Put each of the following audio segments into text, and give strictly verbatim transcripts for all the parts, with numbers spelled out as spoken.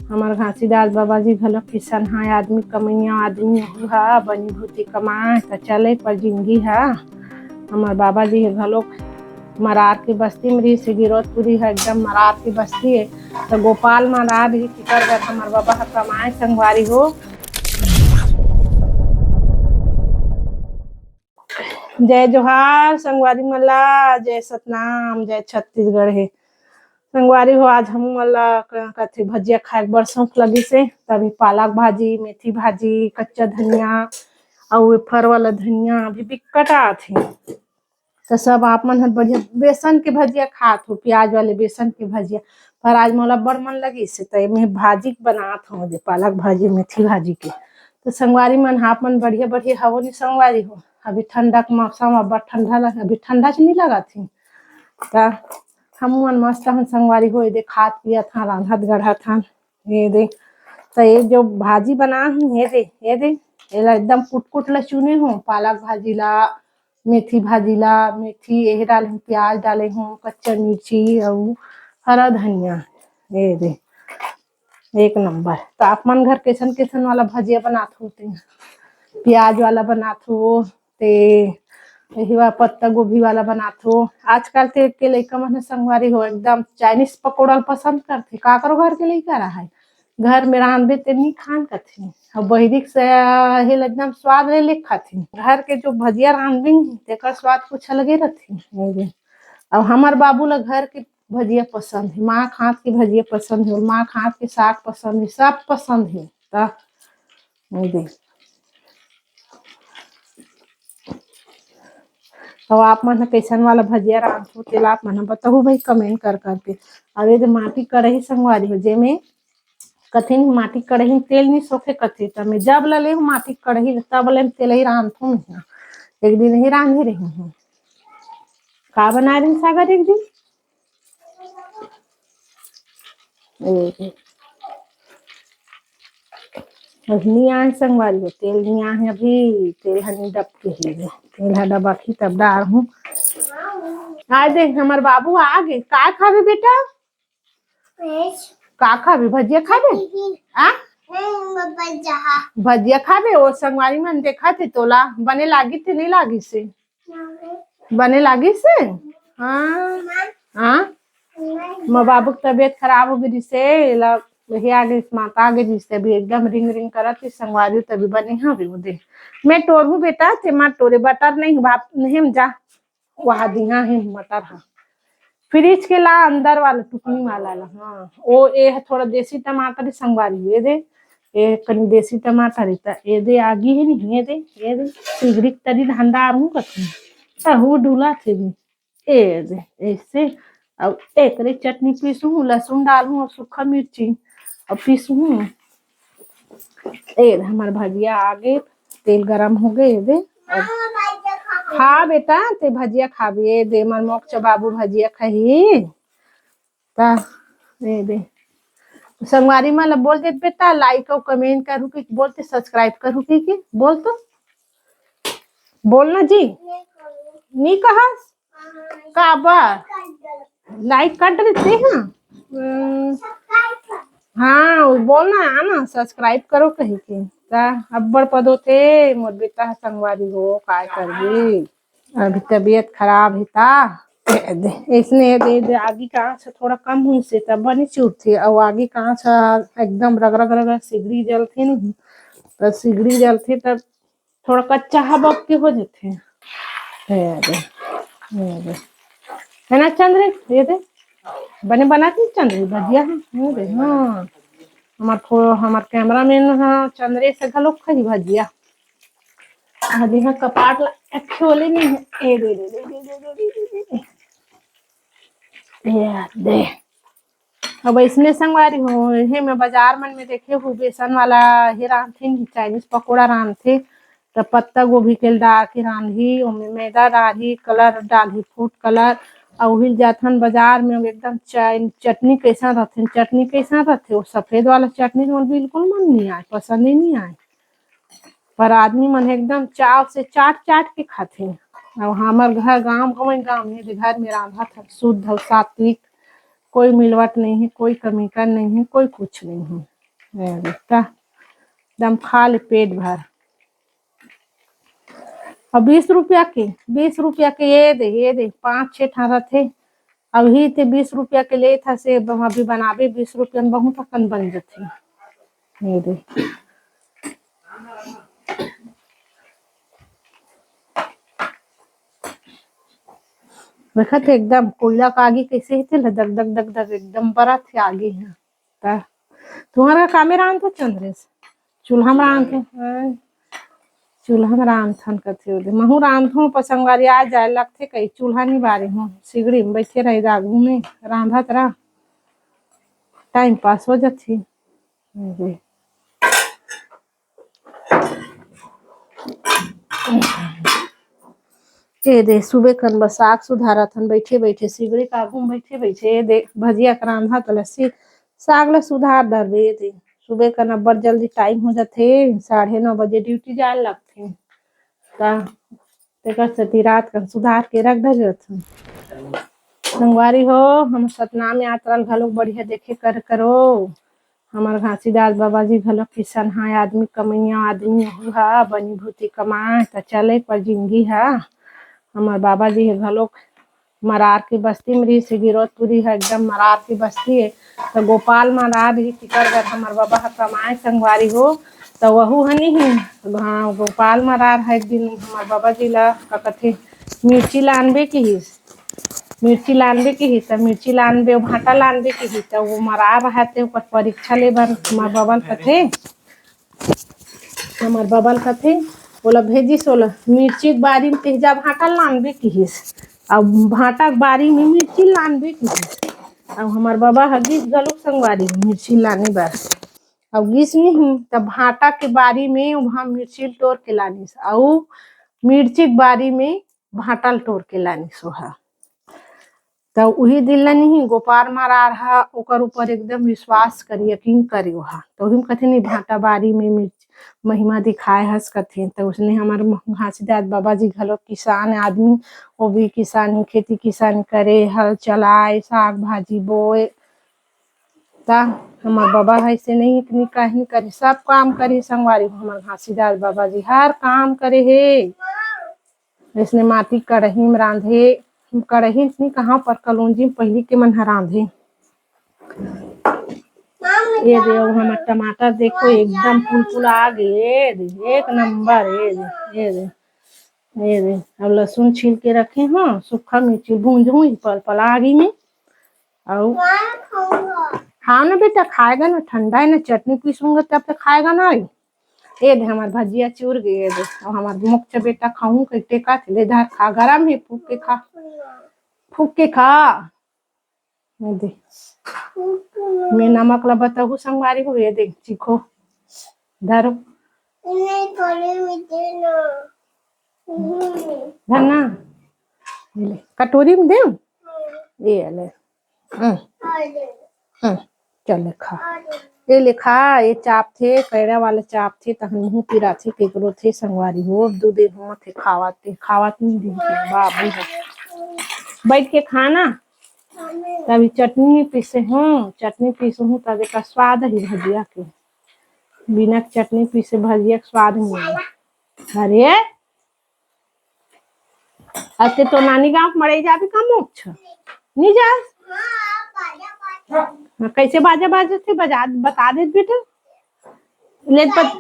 हमर घासीदास बाबा जी घलो किसान ह, आदमी कमइया आदमी, ओहू ह बनी भूती कमाए त चले, पर जिंदगी ह हमर बाबा जी ह घलो मरार के बस्ती में रहिस हे, गिरौदपुरी ह एकदम मरार के बस्ती हे। त गोपाल मरार रहिस, तेकर बर हमर बाबा ह कमाए, संगवारी हो। जय जोहार संगवारी मन ला, जय सतनाम, जय छत्तीसगढ़ हे। संगवारी हो, आज हमू मन ला क-, कथे भजिया खाए के बड़ शौक लगिस हे, तभी पालक भाजी, मेथी भाजी, कच्चा धनिया अउ ए फर वाला धनिया अभी बिकट आत हे। त सब आप मन ह बढ़िया बेसन के भजिया खात हो, प्याज वाले बेसन के भजिया, पर आज मोला बड़ मन लगिस हे, त एमे भाजी बनात हो, जे पालक भाजी, मेथी भाजी के। त संगवारी मन, आप मन बढ़िया बढ़िया हवो नी संगवारी हो। अभी ठंडा के मौसम, अब्बड़ ठंडा लग, अभी ठंडा च नी लगत हे। त हमू मन मस्त हन संगवारी हो, एदे खात पियत हन, रांधत गढ़त हन। एदे, त ये जो भाजी बनाए हूँ, एदे, एदे, एला एकदम कुट-कुट ला चुने हूँ, पालक भाजी ला, मेथी भाजी ला, मेथी एहे डाले हूँ, प्याज डाले हूँ, कच्चा मिर्ची अउ हरा धनिया। एदे, एक नंबर। त आप मन घर कइसन कइसन वाला भजिया बनात हो तेन? प्याज वाला बनात हो, ते एही वा पत्ता गोभी वाला बनात हो। आजकल ते के लइका मन ह संगवारी हो एकदम चाइनीज पकोड़ा ल पसंद करथे। काकरो घर के लइका रहय, घर में रांधबे ते नी खान कथे। अउ बहिरी के से हे ल एकदम स्वाद ले ले खाथे। घर के जो भजिया रांधबे नी, तेकर स्वाद कुछ अलगे रथे। अउ हमर बाबू ल घर के भजिया पसंद हे, माँ के हाथ के भजिया पसंद हे, माँ के हाथ के साग पसंद हे, सब पसंद हे। त ये दे। अउ आप मन ह कइसन वाला भजिया रांधथो, तेला आप मन ह बताहू भाई, कमेंट कर करके। अउ ये दे माटी कड़ही संगवारी हो, जेमे कथिन माटी कड़ही तेल नी सोखे कथे, त मैं जब ल लेहूँ माटी कड़ही, तब ले तेल ही रांधथो मैं ह। एक दिन ही रांधे रही हूँ। का बनाए रही सागर एक दिन? ए, बस नी आए संगवारी हो, तेल नी आए अभी, तेल ह नी डबके हे, तेल ह डबकही तब डारहूँ। आ देख, हमर बाबू आ गे। का खाबे बेटा? का खाबे? भजिया खाबे? आ? भजिया खाबे? ओ संगवारी मन देखत हे तोला, बने लागिस ते नी लागिस हे? बने लागिस हे? हाँ। हाँ? मोर बाबू के तबीयत खराब हो गे रिहिसे, एला वही आ गे, माता आ गे रिहिसे, अभी एकदम रिंग रिंग करत हे संगवारी, तभी बने हवे ओ दे। मैं टोरहूँ बेटा, ते मत टोरे, बटर नहीं, बाप नहीं, हम जा। वहा दिहा हे मटर हा। फ्रिज के ला, अंदर वाला टुकनी वाला ला। हाँ, ओ ए ह थोड़ा देसी टमाटर संगवारी, ए दे, ए कनी देसी टमाटर हे, त ए दे आगी हे नहीं, ए दे, ए दे, सिगड़ी के तरी धान डारहूँ कथी। त हू डुला थे भी। ए दे, ऐसे। अब एकरे चटनी पीसहूँ, लहसुन डालहूँ और सूखा मिर्ची और पीसहूँ। ए, हमर भजिया आ गे, तेल गरम हो गे, ए दे। अब खा बेटा, ते भजिया खाबे, ए दे, मोर मोकचा बाबू भजिया खाही। ता, ए दे। संगवारी मन ला बोल दे बेटा, लाइक और कमेंट करू कि बोलते, सब्सक्राइब करू कि, कि? बोल तो। बोल ना जी। नी कहस? काबर? लाइक कट देते हैं। हम्म, हाँ, वो बोलना है ना, सब्सक्राइब करो कही के। ता अब्बड़ पद होथे, मोर बेटा ह संगवारी हो, काय करबे? अभी तबीयत खराब हे ता। दे, इसने दे, दे, आगी का आँच थोड़ा कम होइसे, तब बने चुरथे, अउ आगी का आँच एकदम रग, रग, रग, रग सिगड़ी जलथे नहीं, त सिगड़ी जलथे, तब थोड़ा कच्चा हबक के हो जथे। हे दे, हे दे। है ना चंद्रेश? ये दे। बने बना के चंद्रेश भजिया है। ये दे, हाँ। हमार फो-, हमार कैमरामैन हा चंद्रेश से घलो खाही भजिया। आज यहाँ कपाट ला खोले नहीं है। ए दे, दे, दे। ये दे। अब इसने संगवारी हो, हे मैं बाजार मन में देखे हूँ, बेसन वाला हे रांधथे, चाइनीज पकोड़ा रांधथे, त पत्ता गोभी के डाल के रांधही, ओमे मैदा डालही, कलर डालही, फूड कलर, अउ उहिल जाथन बाजार में, एकदम चाय, चटनी कैसन रथे, चटनी कैसन रथे, वो सफेद वाला चटनी तो मोर बिल्कुल मन नहीं आए, पसंद ही नहीं आए। पर आदमी मन एकदम चाव से चाट चाट के खाथे। अब हमर घर गांव गंवई गांव में, जे घर में रांधत हन शुद्ध अउ सात्विक, कोई मिलवट नहीं है, कोई केमिकल नहीं है, कोई कुछ नहीं है। एकदम खा ले पेट भर। अब बीस रुपया के, बीस रुपया के ये दे, ये दे, पाँच छः ठा रथे। अभी ते बीस रुपया के लेत हस, अभी बनाबे बीस रुपया में बहुत अकन बन जथे। ये दे। देखत हे एकदम कोयला का आगी कैसे हे, तेला दग दग दग दग एकदम बरत हे आगी ह। त तुंहर का कामे रांधथो चंद्रेश? चूल्हा में रांधथो। हाँ। चूल्हा में रांधथन कथे ओदे। महू रांधहूँ, पर संगवारी आ जाए लगथे कई, चूल्हा नहीं बारे हूँ, सिगड़ी में बैठे रहे दागू में, रांधत रह, टाइम पास हो जाथे। ए दे, सुबह कन बस साग सुधारत हन, बैठे बैठे सिगड़ी के आगू में बैठे बैठे। ए दे, भजिया के रांधा त लस्सी, साग ल सुधार डरबे। ए दे, सुबह कन अब्बड़ जल्दी टाइम हो जाथे, साढ़े नौ बजे ड्यूटी जाए लगथे। त तेकर सेती रात कन सुधार के रख डरे रथन। संगवारी हो, हम सतनाम यात्रा ल घलो बढ़िया देखे कर करो। हमर घासीदास बाबा जी घलो किसान ह, आदमी कमैया आदमी, ओहू ह बनी भूती कमाए त चले पर जिंदगी ह। हमर बाबा जी ह घलो मरार के बस्ती में रहिस हे, गिरौदपुरी ह एकदम मरार के बस्ती हे। त गोपाल मरार रहिस, तिकर बर हमर बाबा ह कमाए संगवारी हो, त वहू ह नहीं हे। हाँ, गोपाल मरार ह एक दिन हमर बाबा जी ला का कथे, मिर्ची लानबे किहिस, मिर्ची लानबे किहिस, त मिर्ची लानबे, भांटा लानबे किहिस, त वो मरार रहते, ओकर परीक्षा ले बर हमर बाबा ल कथे, हमर बाबा ल कथे, ओला भेजिस, ओला मिर्ची के बारी में तेजा भांटा लानबे किहिस, अउ भांटा के बारी में मिर्ची लानबे किहिस। अउ हमर बाबा ह गिस घलोक संगवारी मिर्ची लाने बर। अउ गिस नहीं, त भांटा के बारी में वहाँ मिर्ची ल टोर के लानिस, अउ मिर्ची के बारी में भांटा ल टोर के लानिस ओहा। त उही दिन ल नहीं गोपाल मरार ह ओकर ऊपर एकदम विश्वास करे, यकीन करे ओहा। त उही में कथे नहीं, भांटा बारी में मिर्च महिमा दिखाए हस कथे। त उसने हमर घासीदास बाबा जी घलो किसान आदमी, वो भी किसानी, खेती किसानी करे, हल चलाए, साग भाजी बोए। त हमर बाबा ह ऐसे नहीं इतनी कहीं करे, सब काम करे संगवारी हो। हमर घासीदास बाबा जी हर काम करे हे। इसने माटी कड़ही में रांधे, कड़ही नहीं कहाँ पर कलौंजी में पहिली के मन ह रांधे। ये दे, अउ हमर टमाटर देखो एकदम पुलपुला गे, ये दे, एक नंबर, ये दे, ये दे, ये दे। अब लहसुन छील के रखे हूँ, सूखा मिर्ची भूंजहूँ पल पल आगी में। अउ खाओ ना बेटा, खाएगा ना, ठंडा है ना, चटनी पीसूंगा तब तो खाएगा ना। ये दे हमर भजिया चूर गे, ये दे। अउ हमर मोकचा बेटा खाऊं कहिथे का, ले धर खा, गरम है, फूक के खा, फूक के खा। ये दे, मैं नमक ला बताहूँ संगवारी हो, ये दे, चीखो, धरो। नहीं, थोड़ी मीठे ना। हम्म। धर ना, ये ले, कटोरी में दे, ये ले। हम्म। हम्म, चल ले खा। ये ले खा, ये चाप थे, कैरा वाला चाप थे, तहन मुंह पिराथे, केकरो थे संगवारी हो, दू दिन हो थे खावत, ते खावत नहीं दिन थे, बाबू हो। बैठ के खा ना। तभी चटनी पीसे हूँ, चटनी पीसे हूँ, तब एकर स्वाद ही भजिया के। बिना चटनी पीसे भजिया के स्वाद नहीं है। अरे, अते तो नानी गांव के मड़ई जाबे का मोक्ष? नहीं जा। हाँ, कैसे बाजा बाजत हे, बजा, बता दे बेटा। ले पत-,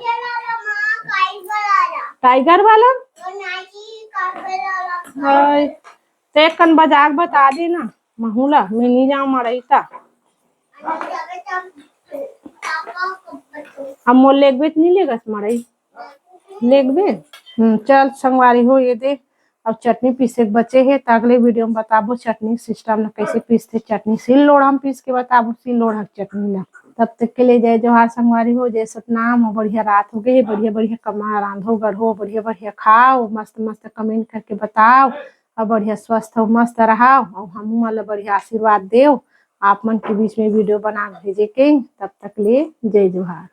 टाइगर वाला? हाय। ते कन बजा के बता दे ना, महूला, मैं नहीं जाऊँ मड़ई ता। अब मोर लेगबे त नहीं लेगस मड़ई? लेगबे? हम्म, चल संगवारी हो, ये दे, अब चटनी पीसे के बचे हे, त अगले वीडियो में बताबो चटनी सिस्टम ला, कैसे पीसथे चटनी। सिल लोढ़ा में पीस के बताबो, सिल लोढ़ा के चटनी ला। तब तक के लिए जय जोहार संगवारी हो, जय सतनाम, अउ बढ़िया रात हो गे हे, बढ़िया बढ़िया कमा रांधो गढ़ो, बढ़िया बढ़िया खाओ, मस्त मस्त कमेंट करके बताओ, अउ बढ़िया स्वस्थ हो, मस्त रहो, अउ हमू मन ला बढ़िया आशीर्वाद देव, आप मन के बीच में वीडियो बना के भेजे के। तब तक ले जय जोहार।